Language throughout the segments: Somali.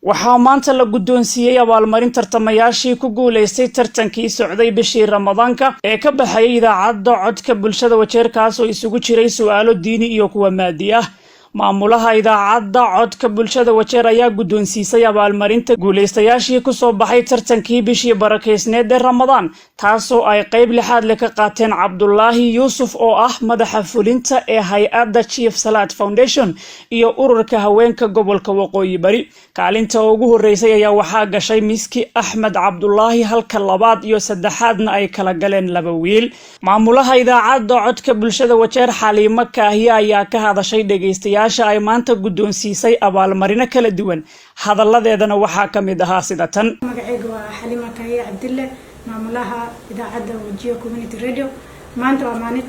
Waxaa maanta la guddoonsiiyey abaalmarin tartamayaashii ku guulaystay tartankii socday bishii Ramadaanka ee ka baxayay idaacadda Codka Bulshada Wajeer, kaas oo isugu jiray su'aalo diini iyo kuwa maadi ah. Maamulaha idaacadda Codka Bulshada Wajeer ayaa guddoonsiisay abaalmarinta guulaystayaashii kusoo baxay tartankii bishii barakaysneed ee Ramadaan, taasoo ay qayb lixaad leh ka qaateen Cabdulaahi Yuusuf oo ah madaxa fulinta ee hay-adda Chief Salad Foundation iyo ururka haweenka gobolka Waqooyi Bari. Kaalinta ugu horeysay ayaa waxaa gashay Miski Axmed Cabdulaahi, halka labaad iyo saddexaadna ay kala galeen laba wiil. Maamulaha idaacadda Codka Bulshada Wajeer, Xaliimo Kaahiye, ayaa ka hadashay dhegaystayaasha ay maanta guddoonsiisay abaalmarino kala duwan. Hadalladeedana waxaa ka mid ahaa sida tan. Magacayga waa Xaliima Kaahiye Cabdille, maamulaha idaacadda Wajir Community Radio. Maanta waa maalin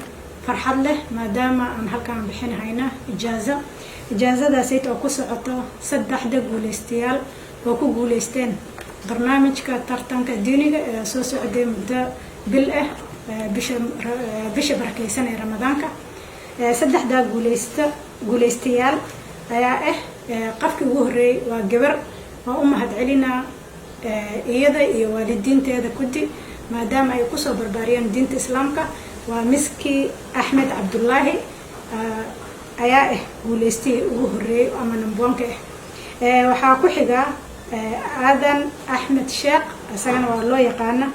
farxad leh, maadaama aan halkaan bixin hayna ijaazo. Ijaazadaasayt oo ku socoto saddexda guuleystayaal oo ku guuleysteen barnaamijka tartanka diiniga ee soo socday muddo bil ah, bisha barakeysan ee Ramadaanka. Saddexdaa guuleystayaal ayaa ah, qofkii ugu horreeyey waa gabar. Waa u mahad celinaa iyada iyo waalidiinteeda kudi, maadaama ay kusoo barbaariyeen diinta Islaamka. Waa Miski Axmed Cabdullaahi ayaa ah guuleystihii ugu horreeyey ama number one-ka ah. Waxaa ku xiga Aadan Axmed Sheekh, isagana waa loo yaqaana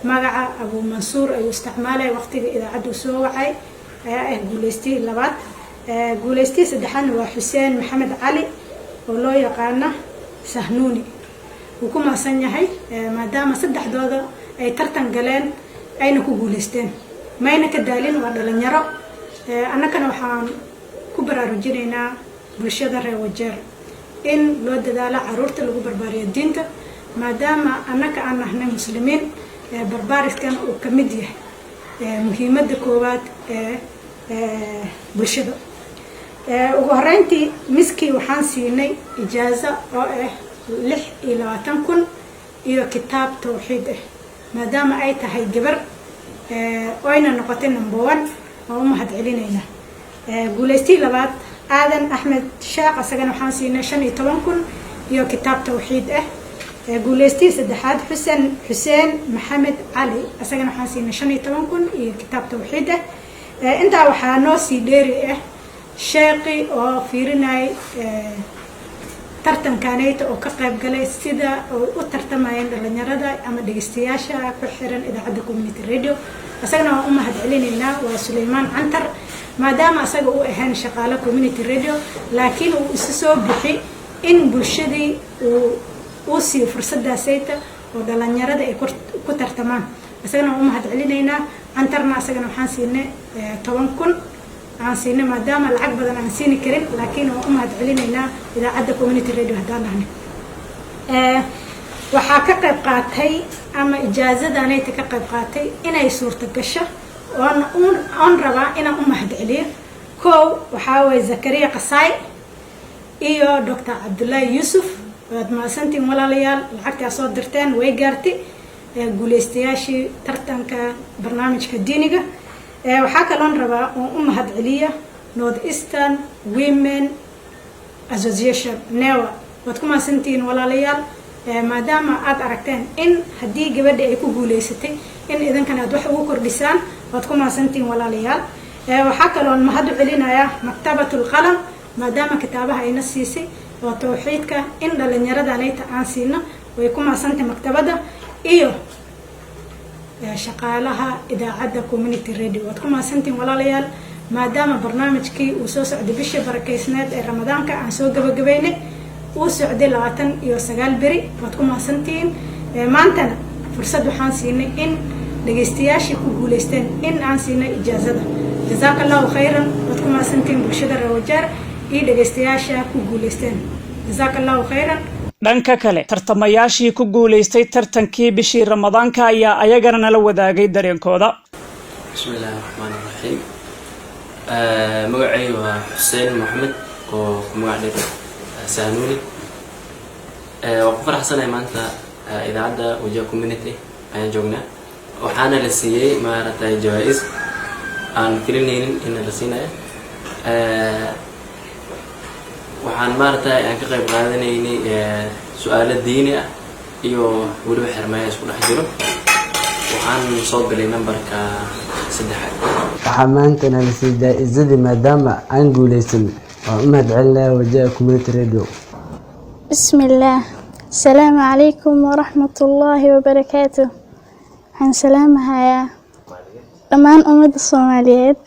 magaca Abu Mansuur ayuu isticmaalay waqtiga idaacaddu soo wacay, ayaa ah guuleystihii labaad. Guuleystihii saddexaadna waa Xuseen Maxamed Cali oo loo yaqaana Sahnuuni. Wuu ku mahadsan yahay, maadaama saddexdooda ay tartan galeen ayna ku guuleysteen, mayna ka daalin. Waa dhalinyaro. Annagana waxaan ku baraarujinaynaa bulshada reer Wajeer in loo dadaalo caruurta lagu barbaariyo diinta, maadaama annaka aan nahnay Muslimiin, barbaariskan uu ka mid yahay muhiimadda koowaad ee bulshada. Ugu horeyntii Miski waxaan siinay ijaaza oo ah 26,000 iyo kitaab tawxiid ah, maadaama ay tahay gabar oyna noqotay number one. Waan u mahad celinaynaa. Guulaystii labaad, Aadan Axmed Sheekh, isagana waxaan siinay 15,000 iyo kitaab tawxiid ah. Guulaystii saddexaad, Xuseen Maxamed Cali, isagana waxaan siinay 15,000 iyo kitaab tawxiid ah. Intaa waxaa noo sii dheeri ah sheekhi oo fiirinayay tartankaneyta oo ka qayb galay sida oo u tartamayeen dhalinyarada ama dhegeystayaasha ku xiran idaacadda Community Radio. Isagana waan u mahad celinaynaa, waa Suleymaan Cantar. Maadaama asaga uu ahayn shaqaalo Community Radio, laakiin uu isu soo bixi in bulshadii uu siiyo fursadaasayta oo dhalinyarada ay ku tartamaan, isagana waan u mahad celinaynaa. Cantarna asagana waxaan siinay 10,000 aan siinay, maadaama lacag badan aan siini karin, laakiin waan u mahad celinaynaa idaacadda Community Radio haddaan nahnay. Waxaa ka qayb qaatay ama ijaazadanayta ka qayb qaatay inay suurta gasho oon rabaa inaan u mahad celiyo. Kow waxaa waye Zakariya Qasaay iyo Doctor Cabdullaahi Yuusuf. Waad mahadsantiin, walaalayaal. Lacagtaa soo dirteen way gaartay guuleystayaashii tartanka barnaamijka diiniga. Waxaa kaloon rabaa oon u mahad celiya North Eastern Women Association, NEWA. Waad ku mahadsantihiin, walaalayaal, maadaama aad aragteen in haddii gabadha ay ku guuleysatay in idinkana aad wax ugu kordhisaan. Waad ku mahadsantihiin, walaalayaal. Waxaa kaloon mahad u celinayaa Maktabatul Qalam, maadaama kitaabaha ayna siisay oo tawxiidka in dhalinyaradanaita aan siino. Way ku mahadsantahay maktabadda iyo shaqaalaha idaacadda Community Radio. Waad ku mahadsantihiin, walaalayaal, maadaama barnaamijkii uu soo socday bishii barakeysneed ee Ramadaanka aan soo gabagabaynay, uu socday 29 beri. Waad ku mahadsantihiin. Maantana fursad waxaan siinay in dhagaystayaashii ku guuleysteen in aan siinay ijaazada. Jazaaka Allahu khayran. Waad ku mahadsantihiin, bulshada reer Wajeer iyo dhagaystayaasha ku guuleysteen. Jazaaka Allahu khayran. Dhanka kale, tartamayaashii ku guulaystay tartankii bishii Ramadaanka ayaa ayagana nala wadaagay dareenkooda. Bismi illaahi raxmaan raxiim. Magacayga waa Xuseen Maxamed oo ku magac dheer Sahnuuni. Waan ku faraxsanahay maanta idaacadda Wajir Community ayaan joognaa. Waxaana la siiyey maaragtay jawaa-is aan filinaynin in la siinayo. Waxaan maaragtay aan ka qayb qaadanaynay. Su-aalo diini ah iyo weliba xirmaya isku dhex jiro. Waxaan soo galay nambarka saddexaad. Waxaa maanta nala siiyey jaa-isadii maadaama aan guuleysan. Waan u mahad celinaya Wajir Community Radio. Bismillaah. Asalaamu calaykum waraxmatullaahi wabarakaatu. Waxaan salaamahayaa dhammaan ummadda Soomaaliyeed.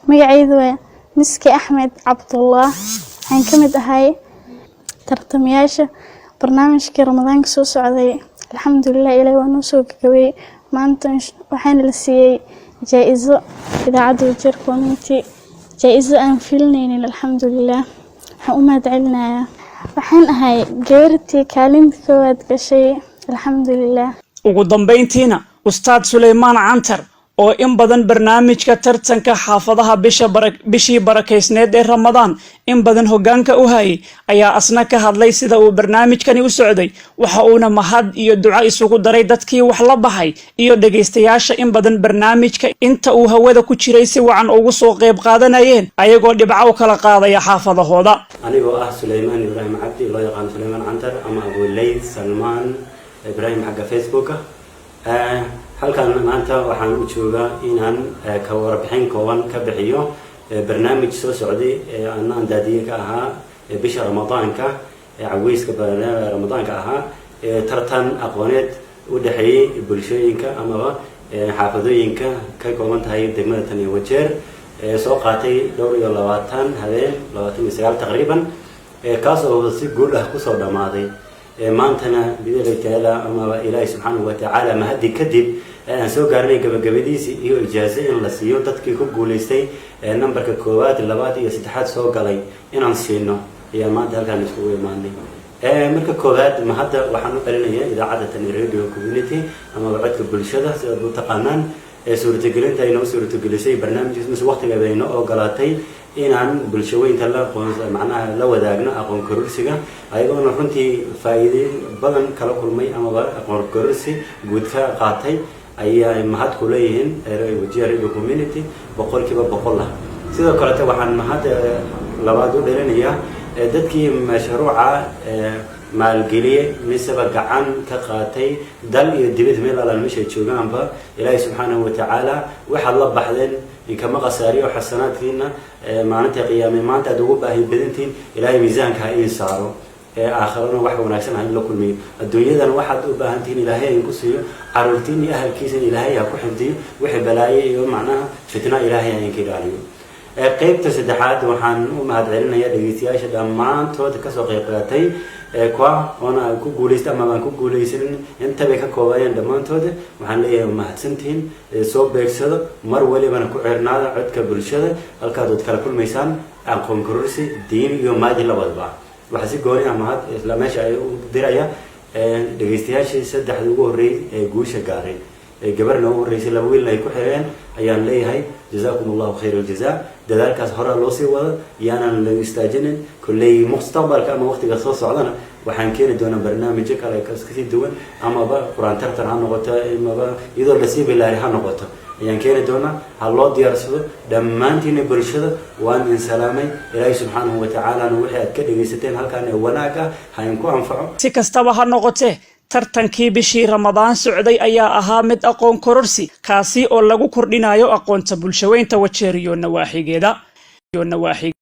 Magacaydu waa Miski Axmed Cabdullah. Waxaan ka mid ahay tartamayaasha barnaamijkii Ramadaanka soo socday. Alxamdulilah, Ilaah waa noo soo gabagabeyey. Maanta waxaana la siiyey jaa-iso idaacadda Wajir Community, jaa-iso aan filinaynin. Alxamdulilah, waxaan u mahad celinayaa. Waxaan ahay gabartii kaalinta koowaad gashay. Alxamdulilah. Ugu dambayntiina, Ustaad Suleymaan Cantar oo in badan barnaamijka tartanka xaafadaha bishii barakaysneed ee Ramadaan in badan hoggaanka u hayay ayaa asna ka hadlay sida uu barnaamijkani u socday. Waxa uuna mahad iyo duco isugu daray dadkii wax la baxay iyo dhegaystayaasha in badan barnaamijka inta uu hawada ku jiray si wacan ugu soo qayb qaadanayeen, ayagoo dhibco u kala qaadaya xaafadahooda. Anigoo ah Suleymaan Ibraahim Cabdi, loo yaqaano Suleymaan Cantar ama Abuleyd Salmaan Ibraahim xagga Facebooka, halkan maanta waxaan u joogaa inaan ka warbixin kooban ka bixiyo barnaamij soo socday ee anaan daadiye ka ahaa bisha Ramadaanka, caweyska Ramadaanka ahaa, tartan aqooneed u dhexeeyey bulshooyinka amaba xaafadooyinka ka kooban tahay degmada tan iyo Wajeer, soo qaatay dhowr iyo labaatan habeen, 29 taqriiban, kaas oo si guul ah kusoo dhammaaday. Maantana bidali tacaala amaba Ilaahi subxaanahu watacaala mahaddi kadib aan soo gaarinay gabagabadiisii iyo ijaazo in la siiyo dadkii ku guulaystay nambarka koowaad, labaad iyo saddexaad soo galay inaan siino ayaa maanta halkaan iskugu imaanay. Marka koowaad, mahadda waxaan u celinaya idaacadda tani, Radio Community amaba codka bulshada sidaad u taqaanaan, suurtagelinta ay noo suurtagelisay barnaamijkaas, mise waqtigeeda ay noo ogolaatay inaan bulshaweynta la aqoon, macnaha la wadaagno aqoon kororsiga, ayagoona runtii faa'iide badan kala kulmay amaba aqoon kororsi guud ka qaatay ayay mahad ku leeyihiin Wajir Radio Community 100% ah. Sidoo kalete, waxaan mahad labaad u dhalinayaa dadkii mashruuca maalgeliye miseba gacan ka qaatay, dal iyo dibad, meel alaan meeshay joogaanba. Ilaahay subxaanahu watacaala waxaad la baxdeen inkama khasaariyo. Xasanaadkiina maalinta qiyaame maanta aad ugu baahi badantihiin Ilaahay miisaanka ha iin saaro, ee aakharana wax wanaagsan ha in la kulmiyo. Adduunyadan waxaad u baahan tihiin Ilaahay in ku siiyo, caruurtiin iyo ahalkiisana Ilaahay ha ku xifdiyo, wixii balaaye iyo macnaha fitna Ilaahay ha inka ilaaliyo. Qeybta saddexaad, waxaan u mahad celinayaa dhegeystayaasha dhammaantood kasoo qeyb qaatay, kuwa oona ku guuleystay ama aan ku guuleysanin, intabay ka koobayeen. Dhammaantood waxaan leeyahay mahadsantihiin. Soo beegsado, mar walibana ku xirnaada codka bulshada, halkaad ood kala kulmaysaan aqoon kororsi diin iyo maadi labadaba. Waxaa si gooni ah mahad isla meesha ay u diraya dhegeystayaashii saddexda ugu horreeyay ee guusha gaaray, gabarna ugu horreysay, laba wiilna ay ku xireen, ayaan leeyahay jazaakum Allahu khayr aljaza. Dadaalkaas horaa loo sii wado, yaanan la istaajinin. Kolley mustaqbalka ama waqtiga soo socdana waxaan keeni doonaa barnaamijyo kale kasii duwan, amaba Qur-aan tartan ha noqoto, amaba iyadoo lasii bilaari ha noqoto ayaan keeni doonaa. Ha loo diyaarsado dhammaantiina. Bulshada waan in salaamay. Ilaahay subxaanahu watacaalana wixii aad ka dhegaysateen halkaan ee wanaag ah ha inku anfaco. Si kastaba ha noqotee, tartankii bishii Ramadaan socday ayaa ahaa mid aqoon kororsi, kaasi oo lagu kordhinayo aqoonta bulshaweynta Wajeer iyo nawaaxigeeda iyo nawaaxig.